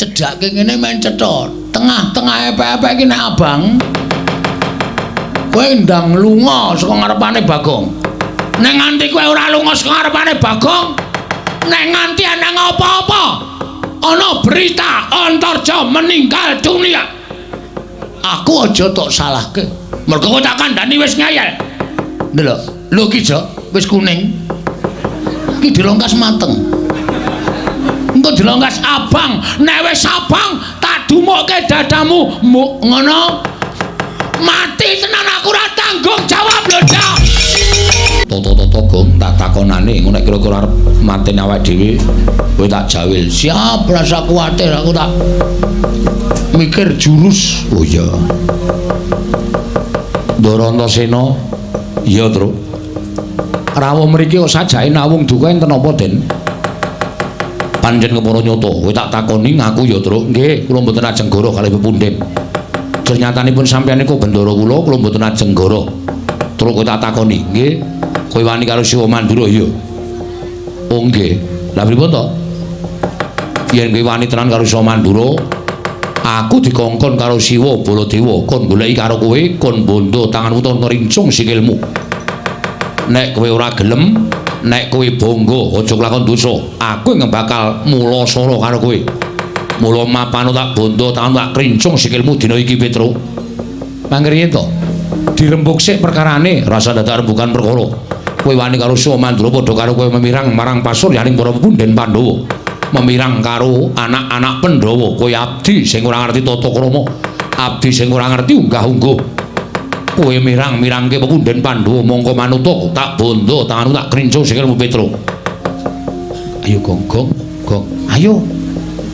Cedhake ngene men cetha. Tengah-tengah epek-epek iki nek abang. Kowe ndang lunga saka ngarepane Bagong. Nek nganti kowe ora lunga saka ngarepane Bagong, nek nganti ana apa-apa, ana berita Antarja meninggal dunia. Aku aja tok salahke. Mergo kowe tak kandhani wis ngeyel. Ndelok, lho ki Jo, wis kuning. Ki dilongkas mateng. Engko dilongkas abang, nek wis abang tak dumukke dadamu, muk ngono. Mati tenan aku ora tanggung jawab lho, Cak. Toto-toto Gong tak takonane ngono nek kira-kira arep mateni awake dhewe, kowe tak jawil. Siap, rasa kuwatir aku tak mikir jurus. Oh iya. Ndara Antasena, iya, Truk. Rawuh mriki kok sajake nawung duka enten apa, Den? Pancen kepara nyata, kowe tak takoni ngaku ya, Truk. Nggih, kula mboten ajeng goroh kalih pepunden. Nyatanipun sampeyan niku bendara kula, kula mboten ajeng goroh. Truk kowe tak takoni, nggih. Kowe wani karo Siwa Mandura ya? Oh nggih. Lah pripun to? Yen kowe wani tenan karo Siwa Mandura, aku dikongkon karo Siwa Baladewa kon goleki karo kowe, kon bondo tanganmu utawa ngrincung sikilmu. Nek kowe ora gelem, nek kowe bangga aja kelakon dosa, aku ing bakal mulasara karo kowe. Mula mapano tak bondo tanganmu tak krincung sikilmu dina iki Petruk. Mangkriye to? Dirembug sik perkarane, rasa dadak rembugan perkara. Kowe wani karo Siwa Mandura padha karo kowe memirang marang pasuryaning para pepunden Pandhawa. Memirang karo anak-anak Pandhawa, kowe abdi sing ora ngerti tata krama, abdi sing ora ngerti unggah-ungguh. Kowe mirang-mirangke pepunden Pandhawa mongko manuta tak bondo tanganmu tak krincung sikilmu Petruk. Ayo Gong, Gong, Gong. Ayo.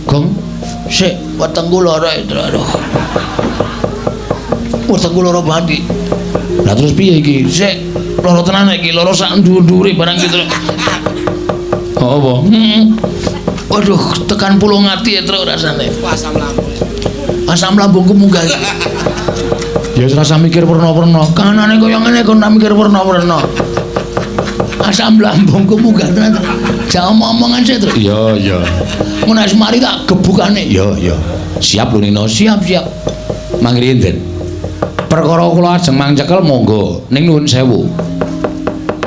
Gong. Sik, wetengku lara, aduh. Wetengku lara banget iki. Lah terus piye iki? Sik, lara tenan iki, lara sak dhuwur-dhuwure barang iki, Truk. Oh, apa? Heeh. Waduh, tekan pulung ati ya, Truk, rasane. Asam lambung. Asam lambungku munggah iki. Ya wis rasa mikir werna-werna. Kanane kaya ngene kon tak mikir werna-werna. Asam lambungku munggah tenan. Jak omong-omongan sik, Truk. Iya, iya. Mun wis mari tak gebukane. Iya, iya. Siap lho Nino, siap, siap. Mangriyen, Den. Perkara kula ajeng mangcekel monggo ning nuwun sewu.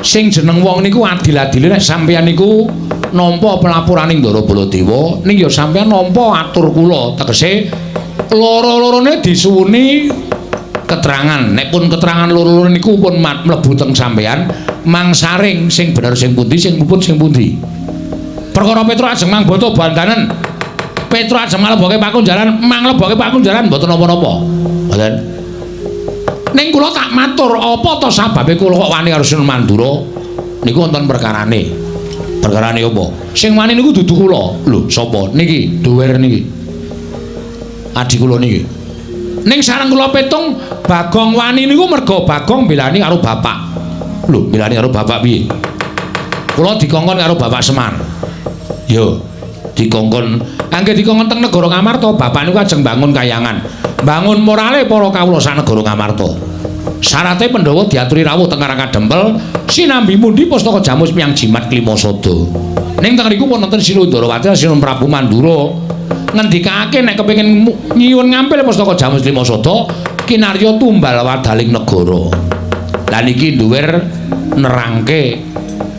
Sing jeneng wong niku adil-adile nek sampeyan niku nampa pelapuraning Ndara Baladewa, ning ya sampeyan nampa atur kula, tegese loro-lorone disuwuni keterangan. Nek pun keterangan loro-loro niku pun mlebu teng sampeyan, mangsaring sing bener sing pundi, sing luput sing pundi. Perkara Petruk ajeng mangboto bandanen. Petruk ajeng maleboke pakunjaran, mangleboke pakunjaran mboten napa-napa. Mboten. Ning kula tak matur, apa to sababe kula kok wani karo Sunan Mandura? Niku wonten perkarane. Perkarane apa? Sing wani niku dudu kula. Lho, sapa? Niki, duwer niki. Adi kula niki. Ning sareng kula petung Bagong wani niku merga Bagong belani karo bapak. Lho, belani karo bapak piye? Kula dikongkon karo Bapak Semar. Yo, dikongkon angge dikongkon teng negara Ngamarta, bapak niku ajeng bangun kayangan. Bangun morale para kawula sak negara Ngamarta. Syarate Pandhawa diaturi rawuh teng Karang Kadempel sinambi mundi pustaka jamus miyang jimat Klimasada. Ning teng riku pun wonten Sri Ndarawati Sinun Prabu Mandura ngendikake nek kepengin nyuwun ngampil pustaka jamus Klimasada kinarya tumbal wadaling negara. Lah niki duwer nerangke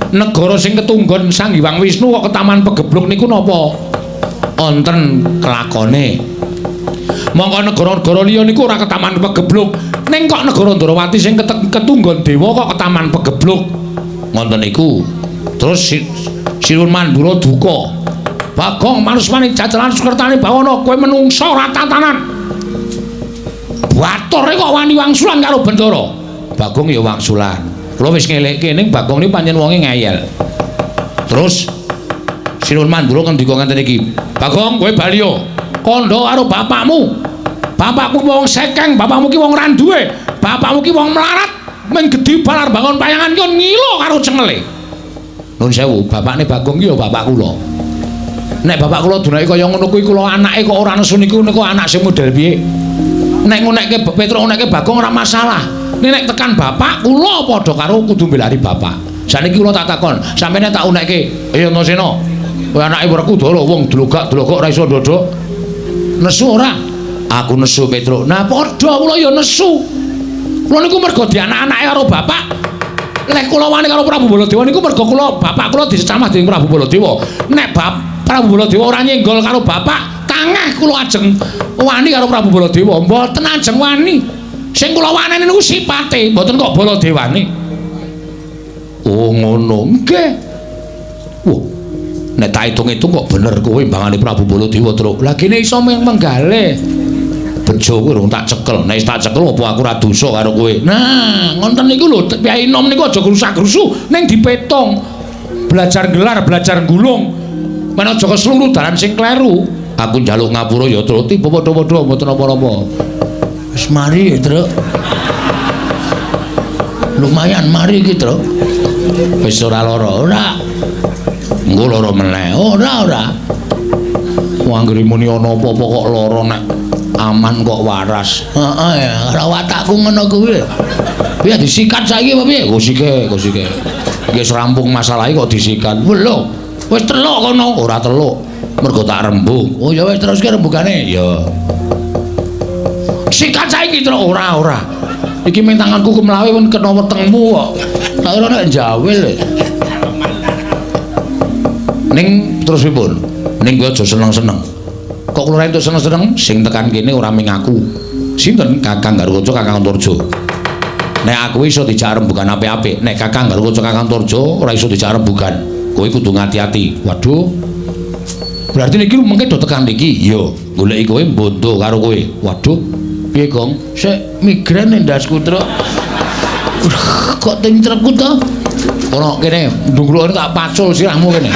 negara sing ketunggon Sang Hyang Wisnu kok ketaman pegebluk niku napa wonten kelakone. Mongko negara-negara liya niku ora ketaman pegebluk, ning kok negara Ndarawati sing ketunggon dewa kok ketaman pegebluk. Ngoten niku. Terus Sinuwun Mandura duka. Bagong manusmane jajalan sukertane bawana kowe menungsa ora tatanan. Batore kok wani wangsulan karo Bendara. Bagong ya wangsulan. Kula wis ngelekke ning Bagong niku pancen wonge ngeyel. Terus Sinuwun Mandura ngendika ngenten iki. Bagong kowe bali yo. Kandha karo bapakmu. Bapakku wong sekeng, bapakmu ki wong ora duwe. Bapakmu ki wong melarat, mung gedhi balar bangun payangan ki ngilo karo cengele. Nuwun sewu, bapakne Bagong ki ya bapak kula. Nek bapak kula dunake kaya ngono kuwi kula anake kok ora nesu niku niku anak sing model piye? Nek ngunekke Petruk ngunekke Bagong ora masalah. Nek tekan bapak kula padha karo kudu mbelani bapak. Saniki kula tak takon, sampeyan tak unekke, "Ayo Antasena, kowe anake Werkudara wong dlogak-dlogok ora iso ndodok." Nesu ora? Aku nesu Petruk. Nah padha kula ya nesu. Kula niku mergo dianak-anake karo bapak. Lek kula wani karo Prabu Baladewa niku mergo kula bapak kula disecamah dening Prabu Baladewa. Nek Prabu Baladewa ora nyenggol karo bapak, tangeh kula ajeng wani karo Prabu Baladewa. Mboten ajeng wani. Sing kula waneni niku sipate, mboten kok Baladewane. Oh ngono. Nggih. Wah. Nek tak hitung-hitung kok bener kowe mbangane Prabu Baladewa, Truk. Lah kene iso menggale. Bejo kowe rung tak cekel. Nek tak cekel apa aku ora dosa karo kowe. Nah, ngonten niku lho, Kyai Nom niku aja grusak-grusu ning dipetung. Belajar gelar, belajar gulung. Men aja kesluru dalan sing kleru. Aku njaluk ngapura ya, Truk. Tiba padha-padha mboten apa-apa. Wis mari ya, Truk. Lumayan mari iki, Truk. Wis ora lara, ora. Engko lara meneh. Ora, ora. Wong anggere muni ana apa-apa kok lara nek aman kok waras. Heeh ya, ora watakku ngono kuwi. Piye disikat saiki apa piye? Gosike, gosike. Iki wis rampung masalahe kok disikat. Lho, wis teluk kono. Ora teluk. Mergo tak rembug. Oh ya wis teruske rembugane. Ya. Sikat saiki terus ora, ora. Iki ming tanganku kemlawe pun kena wetengmu kok. Tak kira nek jawil. Ning terus pripun? Ning kowe aja seneng-seneng. Kok kula entuk seneng-seneng sing tekan kene ora ming aku. Sinten? Kakang Garukaca, Kakang Antarja. Nek aku iso dijak rembugan apik-apik, nek Kakang Garukaca, Kakang Antarja ora iso dijak rembugan. Kowe kudu ngati-ati. Waduh. Berarti niki mengke do tekan niki. Iya, goleki kowe mbondo karo kowe. Waduh. Piye, Gong? Sik migrain ndasku, Truk. Kok tincrekku to? Ora kene, ndungkluk tak pacul sirahmu kene.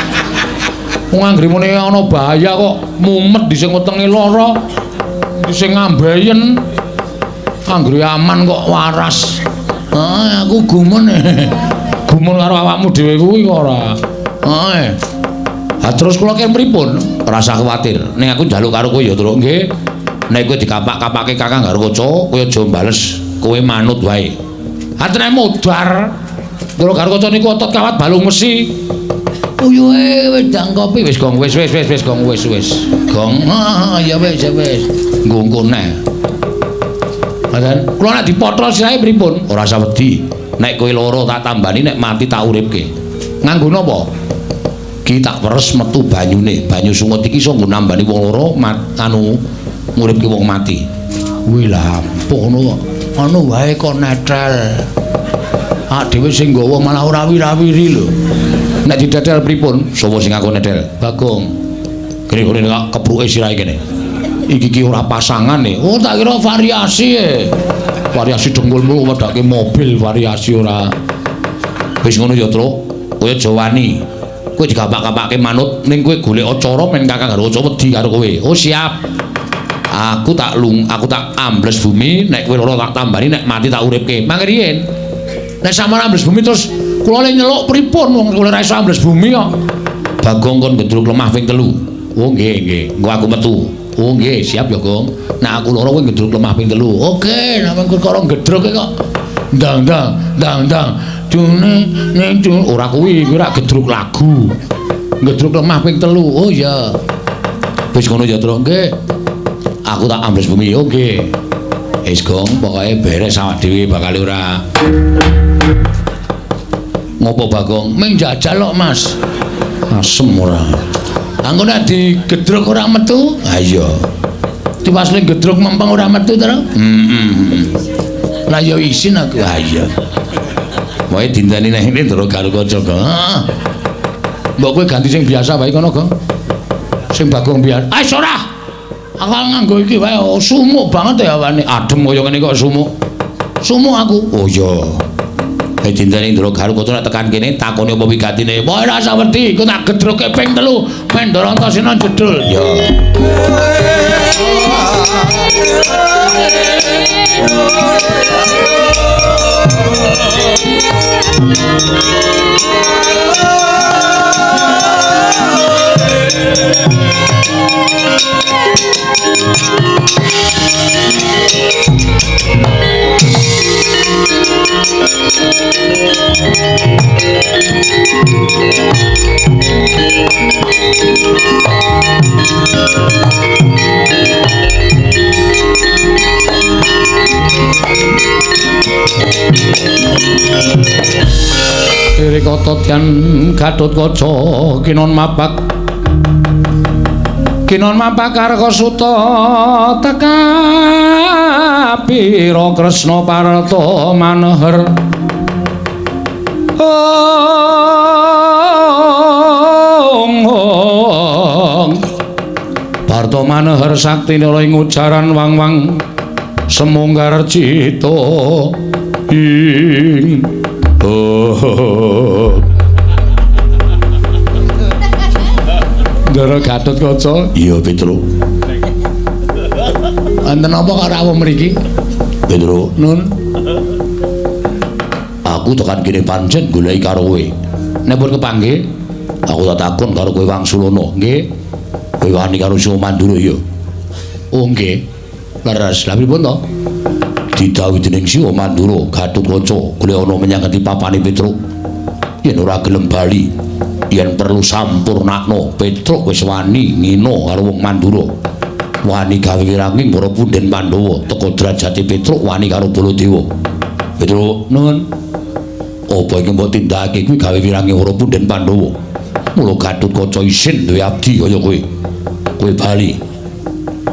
Wong anggere muni ana bahaya kok mumet di sing wetenge lara, di sing ngambeyen. Anggere aman kok waras. Heeh, aku gumun. Gumun karo awakmu dhewe kuwi kok ora. Heeh. Ha terus kula ki pripun? Ora usah kuwatir. Ning aku njaluk karo kowe ya, Truk. Nggih. Nek kowe dikapak-kapake Kakang Garukaca, kowe aja bales. Kowe manut wae. Ha tenan modar. Ndoro Garukaca niku otot kawat balung mesi. Uyuhe wedang kopi wis gong wis wis wis wis gong wis wis. Gong. Heeh, ya wis ya wis. Nggo neh. Ngoten. Kula nek dipotol sirahe pripun? Ora usah wedi. Nek kowe lara tak tambani, nek mati tak uripke. Nganggo napa? Ki tak peres metu banyune. Banyu sungut iki iso nggo nambani wong lara anu nguripke wong mati. Kuwi lah ampuh ngono kok. Anu wae kok netel. Awak dhewe sing nggawa malah ora wirawiri lho. Nek didetel pripun? Sapa sing aku netel? Bagong. Kene-kene kok kepruke sirahe kene. Iki ki ora pasangan e. Oh tak kira variasi e. Variasi dengkulmu wedake mobil variasi ora. Wis ngono ya, Truk. Kowe aja wani. Kowe digapak-gapake manut ning kowe golek cara men Kakang Garukaca wedi karo kowe. Oh siap. Aku tak lung, aku tak ambles bumi, nek kowe lara tak tambani, nek mati tak uripke. Mangke riyen. Nek sampeyan ambles bumi terus kula le nyeluk pripun wong kula ora iso ambles bumi kok. Bagong kon gedruk lemah ping 3. Oh nggih nggih, engko aku metu. Oh nggih, siap ya, Gong. Nek aku lara kowe gedruk lemah ping 3. Oke, nek perkara gedruk kok ndang ndang ndang ndang. Dune ning ora kuwi, kuwi ora gedruk lagu. Gedruk lemah ping 3. Oh iya. Wis ngono ya, Truk. Nggih. Aku tak ambles bumi. Oke. Wis, Gong, pokoke beres awak dhewe bakal ora. Ngopo, Bagong? Ming jajal kok, Mas. Asem ora. Angko nek digedruk ora metu? Ha iya. Tiwas le gedruk mempeng ora metu to? Heeh. Lah ya isin aku. Ha iya. Wae dinteni nang ngene Ndara Garukaca, Gong. Heeh. Mbok kowe ganti sing biasa wae kono, Gong. Sing Bagong biasa. Ah ora. Aku nganggo iki wae oh, sumuk banget ya awane. Adem kaya ngene kok sumuk. Sumuk aku. Oh iya. Eh dinteni Ndara Garukaca nek tekan kene takone apa wigatine. Wah ora usah wedi, iku tak gedruke ping 3. Men Ndara Antasena jedul. Ya. Kasadyan Gatotkaca kinon mapak kinon mapak Karkasuta tekapira Kresna Parta Maneher. Ong Parta Maneher sakti nira ing ujaran wang-wang semunggar cita ing oh. Ndara Gatotkaca. Iya Petruk. Enten apa kok rawuh mriki? Petruk, nun. Aku tekan kene pancen goleki karo kowe. Nek pun kepanggih, aku tak takon karo kowe wangsulana, nggih. Kowe wani karo Siwa Mandura ya? Oh nggih. Leres. Lha pripun to? Didhawuhi dening Siwa Mandura, Gatotkaca golek ana menyang ngendi papane Petruk. Yen ora gelem bali, yen perlu sampurnakno, Petruk wis wani ngina karo wong Mandura. Wani gawe wiranging para punden Pandhawa, teka derajate Petruk wani karo Baladewa. Petruk, nun. Apa iki mbok tindakake kuwi gawe wiranging para punden Pandhawa? Mula Gatotkaca isin duwe abdi kaya kowe. Kowe bali.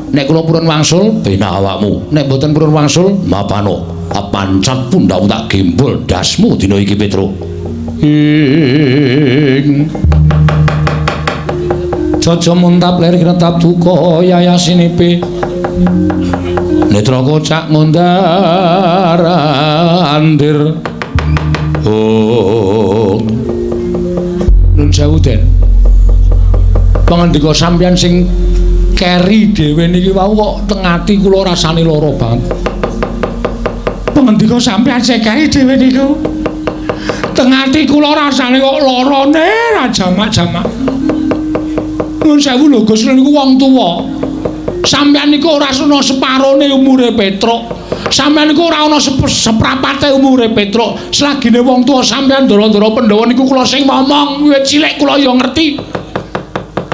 Nek kula purun wangsul, penak awakmu. Nek mboten purun wangsul, mapano. Pancat pundhakmu tak gembol dasmu dina iki Petruk. Ing Jaja muntap ler kinetap duka yayasinipe. Netra kocak ngundar andir. Oh. Nun sewu Den. Pangandika sampeyan sing keri dhewe niki wau kok teng ati kula rasane lara banget. Pangandika sampeyan sing keri dhewe niku teng ati kula rasane kok larane ra jamak-jamak. Nun sewu lho Gus, niku wong tuwa. Sampeyan niku ora ana separone umure Petruk. Sampeyan niku ora ana seprapate umure Petruk. Selagine wong tuwa sampeyan ndara-ndara Pandhawa niku kula sing ngomong, wiwit cilik kula ya ngerti.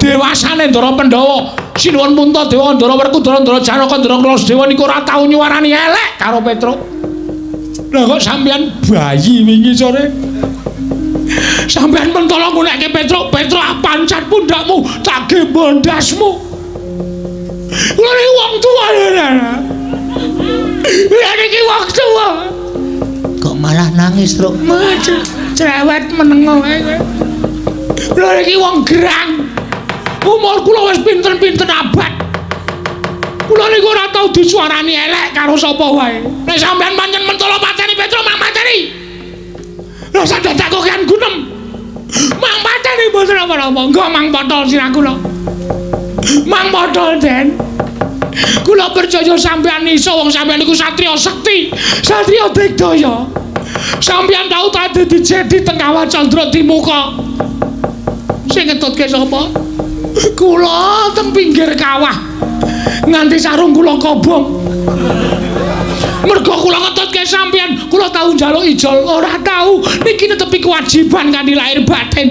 Dewasane Ndara Pandhawa, Sinuwun Puntadewa, Ndara Werkudara, Ndara Janaka, Ndara Kaladewa niku ora tau nyuwarani elek karo Petruk. Lah kok sampeyan bayi wingi sore? Sampeyan mentolo ngunekke Petruk, Petruk pancat pundhakmu, tak gembol ndasmu. Kula niki wong tuwa lho. Kula niki wong tuwa. Kok malah nangis, Truk? Cerewet menengo wae kowe. Kula niki wong gerang. Umur kula wis pinten-pinten abad. Kula niku ora tau disuarani elek karo sapa wae. Nek sampeyan pancen mentolo mateni Petruk, mang mateni. Lah sadadak kok kan gunem. Mang mateni mboten napa-napa. Engko mang potol sirah kula. Mang potol, Den. Kula percaya sampeyan iso, wong sampeyan niku satriya sekti, satriya digdaya. Sampeyan tau dadi jedi teng Kawah Candra Dimuka. Sing ngetutke sapa? Kula teng pinggir kawah. Nganti sarung kula kobong. Mergo kula ngetutke sampeyan, kula tau njaluk ijol, ora tau. Niki netepi kewajiban kanthi lahir batin.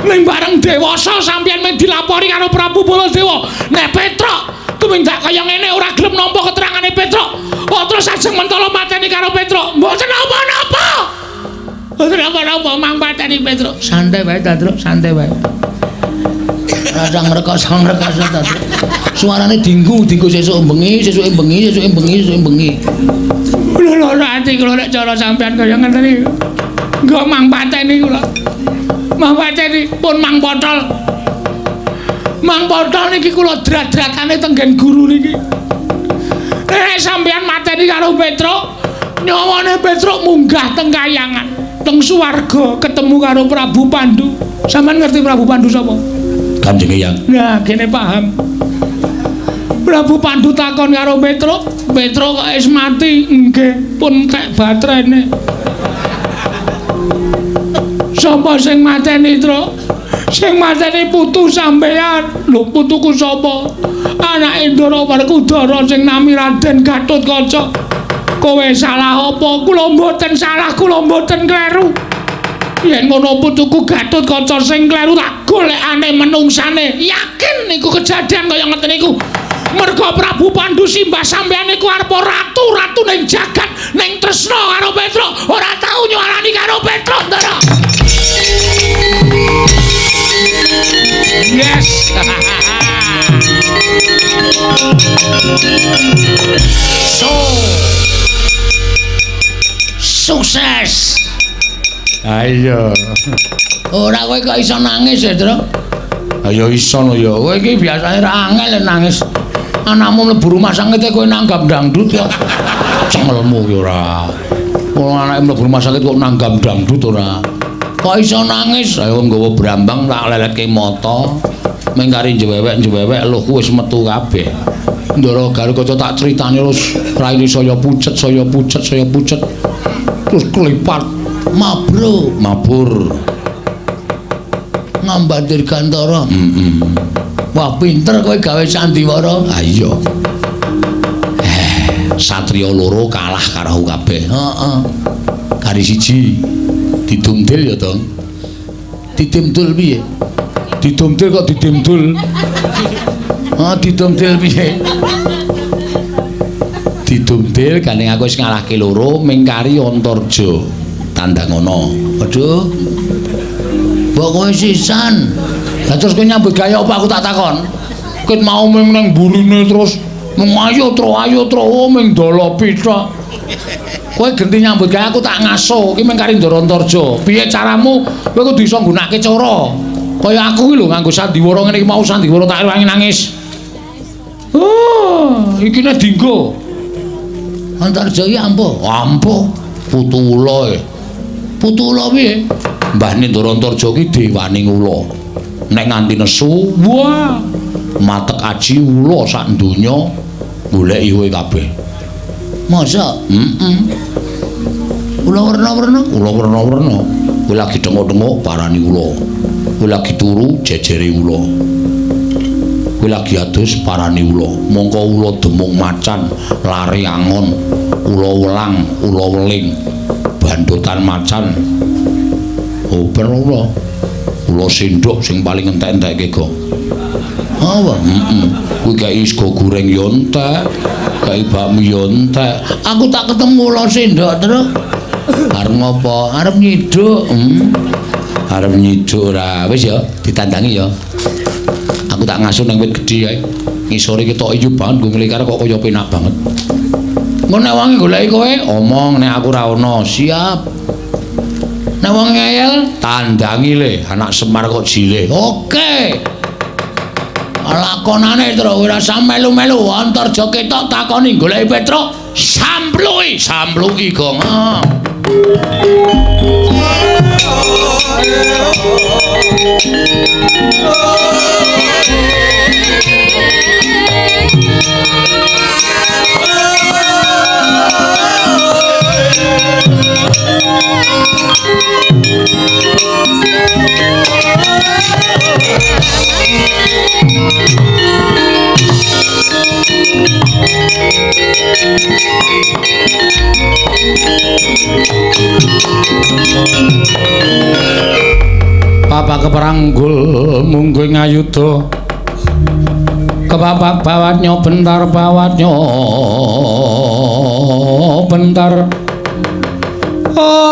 Ning bareng dewasa sampeyan men dilapori karo Prabu Baladewa. Nek Petruk tumindak kaya ngene ora gelem nampa keterangane Petruk. Oh terus ajeng mentolo mateni karo Petruk. Mboten napa-napa. Mboten napa-napa mang mateni Petruk. Santai wae ta, Truk, santai wae. Rasa ngrekoso-ngrekoso ta, Truk. Suarane dinggu, dinggu sesuk bengi, sesuke bengi, sesuke bengi, sesuke bengi. Lho lara ati kula nek cara sampeyan kaya ngene iki. Nggo mang pateni kula. Mang pateni pun mang potol. Mang potol niki kula drat-dratane tenggen guru niki. Nek sampeyan mateni karo Petruk, nyawane Petruk munggah teng kayangan, teng swarga ketemu karo Prabu Pandu. Sampeyan ngerti Prabu Pandu sapa? Kanjeng Eyang. Nah, kene paham. Prabu Pandu takon karo Petruk, Petruk kok wis mati? Nggih, pun tek baterene. Sapa sing mateni, Truk? Sing mateni putu sampeyan. Lho, putuku sapa? Anake Ndara Werkudara sing nami Raden Gatotkaca. Kowe salah apa? Kula mboten salah, kula mboten kleru. Yen ngono putuku Gatotkaca sing kleru tak golekane menungsane. Yakin niku kejadian kaya ngeten niku. Merga Prabu Pandu simbah sampeyan iku arep ratu-ratu ning jagat ning tresna karo Petruk, ora tau nyuarani karo Petruk, Ndara. Yes. So sukses. Ayo. Ora kowe kok iso nangis ya, Tru? Ayo iso no ya. Kowe iki biasane ra angel nangis. Anakmu mlebu rumah sakit kowe nanggap dangdut ya. Cengelmu ki ora. Wong anake mlebu rumah sakit kok nanggap dangdut ora. Kok iso nangis? Ayo nggawa brambang tak leletke mata. Ming kari njewewek-njewewek luhku wis metu kabeh. Ndara Garukaca tak critani terus raine saya pucet, saya pucet, saya pucet. Terus klipat mabro, mabur. Ngambar Dirgantara. Heeh. Wah, pinter kowe gawe sandiwara. Ha iya. Satriya loro kalah karo kabeh. Heeh. Kari siji didumdil ya, Tong. Didumdul piye? Didumdil kok didumdul. Oh, didumdil piye? Didumdil gandeng aku wis ngalahke loro ming kari Antarja. Tandang ana. Waduh. Mbok kowe sisan. Lah terus kowe nyambut gawe apa aku tak takon? Ket mau ming nang mburine terus mung ayo tro ming dolopi tok. Kowe genti nyambut gawe aku tak ngaso. Iki ming kari Ndara Antarja. Piye caramu? Kowe kudu iso nggunakake cara. Kaya aku iki lho nganggo sandiwara ngene iki mau sandiwara tak rewangi nangis. Oh, iki nek dinggo. Antarja iki ampuh. Ampuh. Putu ula e. Putu ula piye? Mbahne Ndara Antarja ki dewaning ula. Nek nganti nesu, wah, matek aji ula sak donya goleki kowe kabeh. Masa? Heeh. Ula werna-werna? Ula werna-werna. Kowe lagi dengok-dengok parani ula. Kowe lagi turu jejere ula. Kowe lagi adus parani ula. Mongko ula demung macan, lare angon, ula welang, ula weling, bandotan macan. Oper ula. Ula sendok sing paling entek-entekke go. Apa? Heeh. Kuwi kei sego goreng yo entek, kei bakmi yo entek. Aku tak ketemu ula sendok terus. Arep ngopo? Arep nyiduk. Arep nyiduk ora. Wis ya, ditandangi ya. Aku tak ngasuh nang wit gedhe kae. Ngisore ketok ijo banget nggo nglekar kok kaya penak banget. Engko nek wong goleki kowe, omong nek aku ora ono. Siap. Nek wong ngeyel, tandangi le, anak Semar kok jile. Oke. Lakonane terus ora usah melu-melu, Antarja ketok takoni goleki Petruk, sampluki, sampluki gong. Bapak keperanggul mungguh ngayuda kepapak bawatnya bentar bawatnya bentar ong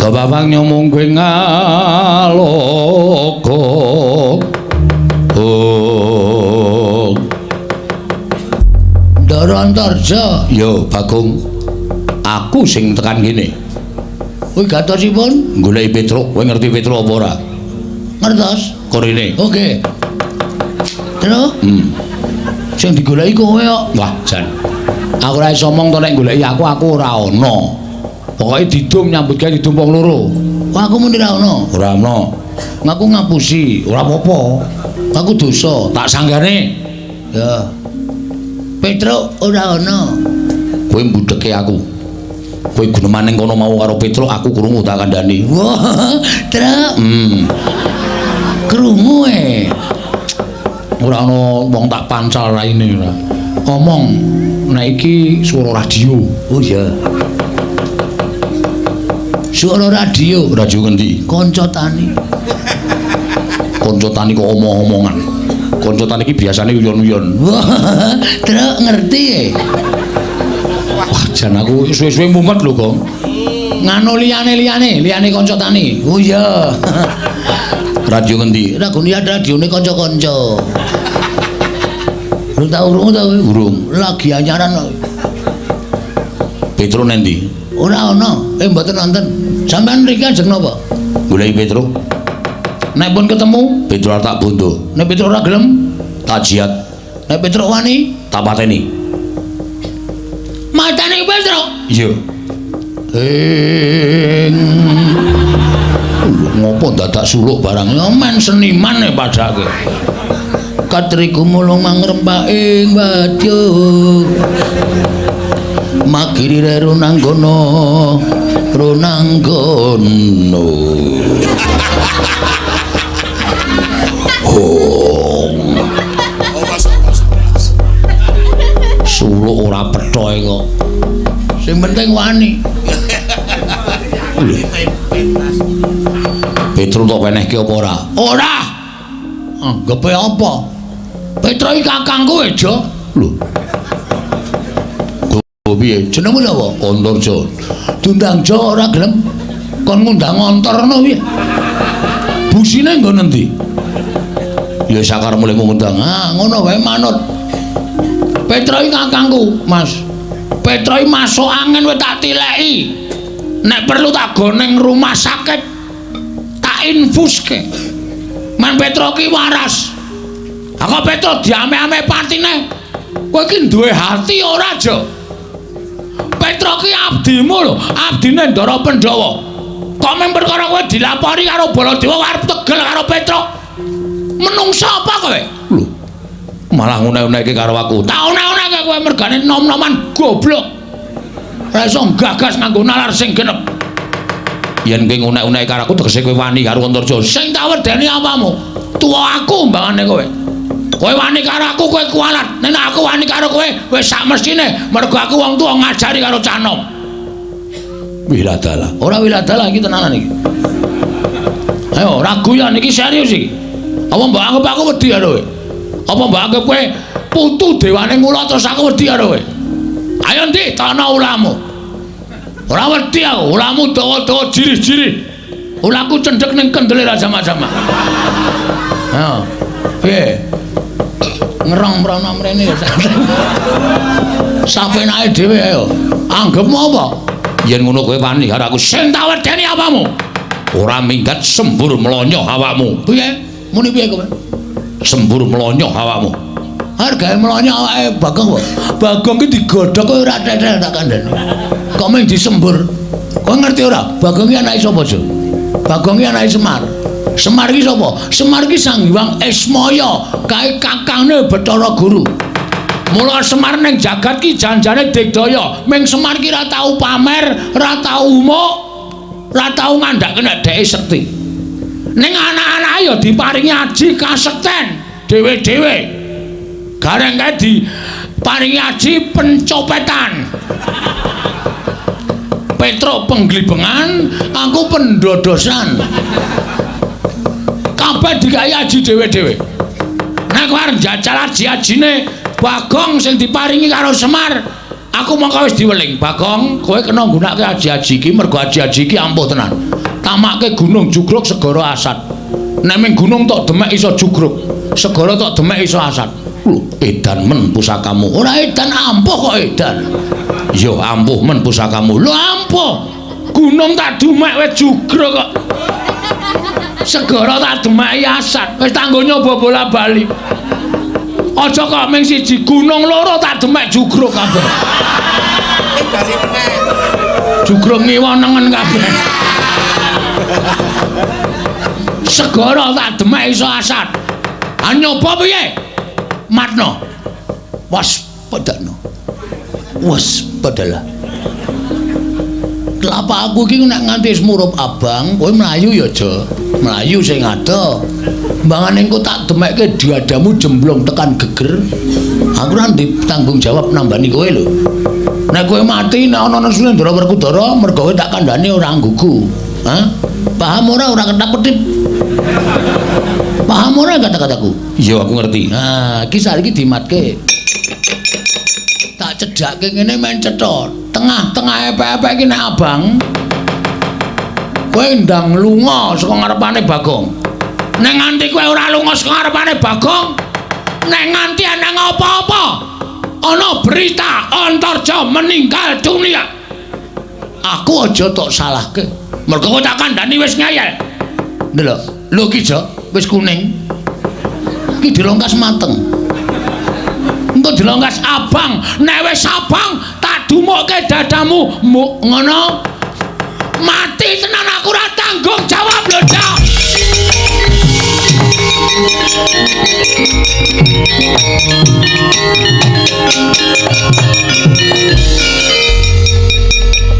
kepapaknya mungguh ngaloka ong. Ndara Antarja. Yo Bagong, aku sing tekan kene. Kuwi gatosipun goleki Petruk. Kowe ngerti Petruk apa ora? Ngertos. Korene. Oke. Terus? Sing digoleki kowe kok. Wah, jan. Aku ora iso omong to nek goleki aku, aku ora ana. Pokoke didum nyambut gawe didum wong loro. Wah, aku muni ora ana. Ora ana. Ngaku ngapusi, ora apa-apa. Aku dosa, tak sanggane. Ya. Petruk ora ana. Kowe mbudheke aku. Kowe guneman ning kono mau karo Petruk, aku krungu tak kandhani. Wah, Truk. Krungu e. Ora ana wong tak pancal raine ora. Omong nek iki swara radio. Oh iya. Swara radio, radio ngendi? Kanca tani. Kanca tani kok omong-omongan. Kanca tani iki biasane uyon-uyon. Wah, Truk ngerti e. Wah, jan aku suwe-suwe mumet lho, Gong. Nganu liyane-liyane, liyane kanca tani. Oh iya. Radio ngendi? Ragone radione kanca-kanca. Lu tau urung ta kowe? Urung. Lagi anyaran kok. Petro nendi? Ora ana. Mboten nonton. Sampeyan mriki ajeng napa? Goleki Petro. Nek pun ketemu, Petro tak bondo. Nek Petro ora gelem, tak jiat. Nek Petro wani, tak pateni. Matane Petro? Iya. Ing ngopo dadak suluk barang? Ya men seniman e padake. Katriku mulung mangrempake wadya. Magiri runanggono runanggono. Oh. Suluk ora pethoe kok. Sing penting wani. Petro tok wenehke apa ora? Ora. Anggepe apa? Petro iki kakangku e, Jo. Lho. Go piye? Jenengmu sapa? Antarja. Diundang Jo ora gelem. Kon ngundang Antarna piye? Busine nggon endi? Ya sakarepmu lek ngundang. Ah, ngono wae manut. Petro iki kakangku, Mas. Petro iki masuk angin wis tak tileki. Nek perlu tak goneng rumah sakit, tak infuske. Men Petro ki waras. Aku Petro diame-ame patine. Kowe iki duwe hati ora, Jo? Petro ki abdimu lho, abdine Ndara Pandhawa. Kok mung perkara kowe dilapori karo Baladewa arep tegel karo Petro? Menungsa apa kowe? Lho. Malah ngune-uneke karo aku. Tak une-uneke kowe mergane nom-noman goblok. Ora iso gagas nganggo nalar sing genep. Yen kowe ngune-uneke karo aku tegese kowe wani karo Antarja. Sing tak wedeni apamu? Tuwa aku mbangane kowe. Kowe wani karo aku kowe kualat. Nek aku wani karo kowe wis sak mestine mergo aku wong tuwa ngajari karo cah nom. Wiladala. Ora wiladala iki tenanan iki. Ayo ragu ya niki serius iki. Apa mbok anggap aku wedi karo kowe? Apa mbok anggap kowe putu dewane ngula terus aku wedi karo kowe? Ayo ndi tana ulamu. Ora wedi aku, ulamu dawa-dawa jirih-jirih. Ulaku cendhek ning kendele ra sama-sama. Ayo. Piye? Ngerong mrono mrene ya. Sapenake dhewe ayo. Anggepmu apa? Yen ngono kowe wani karo aku. Sing tak wedeni apamu? Ora minggat sembur mlonyoh awakmu. Piye? Muni piye kowe? Sembur mlonyoh awakmu. Hargae mlonyoh awake Bagong kok. Bagong ki digodhog kowe ora tetel tak kandhani. Kok mung disembur. Kowe ngerti ora? Bagong ki anake sapa, Jo? Bagong ki anake Semar. Semar ki sapa? Semar ki Sang Hyang Ismaya, kae kakangne Bathara Guru. Mula Semar ning jagat ki janjane digdaya. Ming Semar ki ora tau pamer, ora tau umuk, ora tau ngandhake nek dheke sekti. Ning anak-anake ya diparingi aji kasekten dhewe-dhewe. Gareng kae diparingi aji pencopetan. Petro penglibengan, aku pendodosan. Kabeh dikai aji dhewe-dhewe. Nek kowe arep njajal aji-ajine Bagong sing diparingi karo Semar, aku mongko wis diweling. Bagong, kowe kena nggunakake aji-aji iki mergo aji-aji iki ampuh tenan. Tamake gunung jugruk segara asat. Nek ming gunung tok demek iso jugruk, segara tok demek iso asat. Lho, edan men pusakamu. Ora edan, ampuh kok edan. Ya ampuh men pusakamu. Lho ampuh. Gunung tak demek wis jugruk kok. Segara tak demeki asat. Wis tanggo nyoba bola-bali. Aja kok ming siji gunung loro tak demek jugruk kabeh. Bali meneh. Jugruk ngiwa nengen kabeh. Segara tak demek iso asat. Ha nyoba piye? Matno. Waspadano. Waspadalah. Telapak aku iki nek nganti wis murup abang, kowe mlayu ya, Jo. Mlayu sing ado. Mbangane engko tak demekke diadamu jemblong tekan geger. Aku ora tanggung jawab nambani kowe lho. Nek kowe mati nek ana Sunendra Werkudara mergo kowe tak kandhani ora nggugu. Hah? Paham ora? Ora ketap-ketip. Paham Paham ora kata-kataku? Iya, aku ngerti. Nah, iki saiki dimatke. Tak cedhakke ngene men cetha. Tengah-tengah epek-epek iki nek abang kowe ndang lunga saka ngarepane Bagong. Nek nganti kowe ora lunga saka ngarepane Bagong, nek nganti ana apa-apa, ana berita Antarja meninggal dunia, aku aja tok salahke. Mergo kowe tak kandhani wis ngeyel. Ndelok, lho ki Jo, wis kuning. Ki dilongkas mateng. Engko dilongkas abang, nek wis abang tak dumukke dadamu, muk ngono. Mati tenan aku ora tanggung jawab lho, Jo.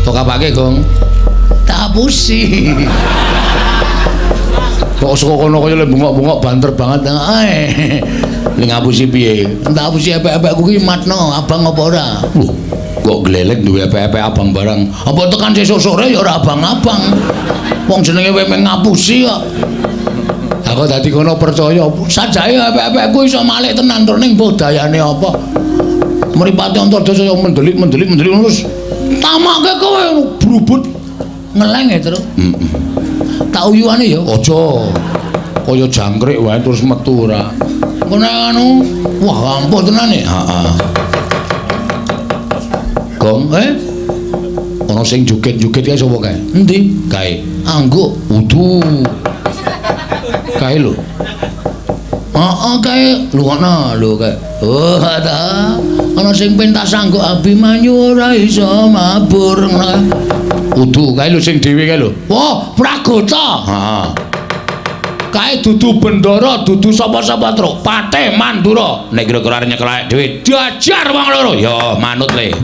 Tok apake, Gong? Tak apusi. Kok saka kono kaya bengok-bengok banter banget. Ae. Ning ngapusi piye? Tak apusi epek-epekku ki matno abang apa ora? Lho, kok glelek duwe epek-epek abang barang. Apa tekan sesuk sore ya ora abang-abang. Wong jenenge kowe mung ngapusi kok. Aku dadi kono percaya. Sajake epek-epekku iso malik tenan tur ning mbuh dayane apa. Mripate Antarja saya mendelik-mendelik mendelik terus tamake kowe brubut ngeleng ya, Truk. Heeh. Tak uyuane ya aja. Kaya jangkrik wae terus metu ora. Engko nek anu, wah ampuh tenan e. Heeh. Gong, Ana sing joget-joget kae sapa kae? Endi? Kae. Angguk. Udu. Kae lho. Heeh kae, lungokno lho kae. Oh, ta. Ana sing pentas angguk Abimanyu ora iso mabur ngono. Udu kae lho sing dhewe kae lho. Wah, Pragota. Heeh. Kae dudu bendara, dudu sapa-sapa, Truk. Patih Mandura. Nek kira-kira arep nyekel awake dhewe, diajar wong loro. Ya, manut le.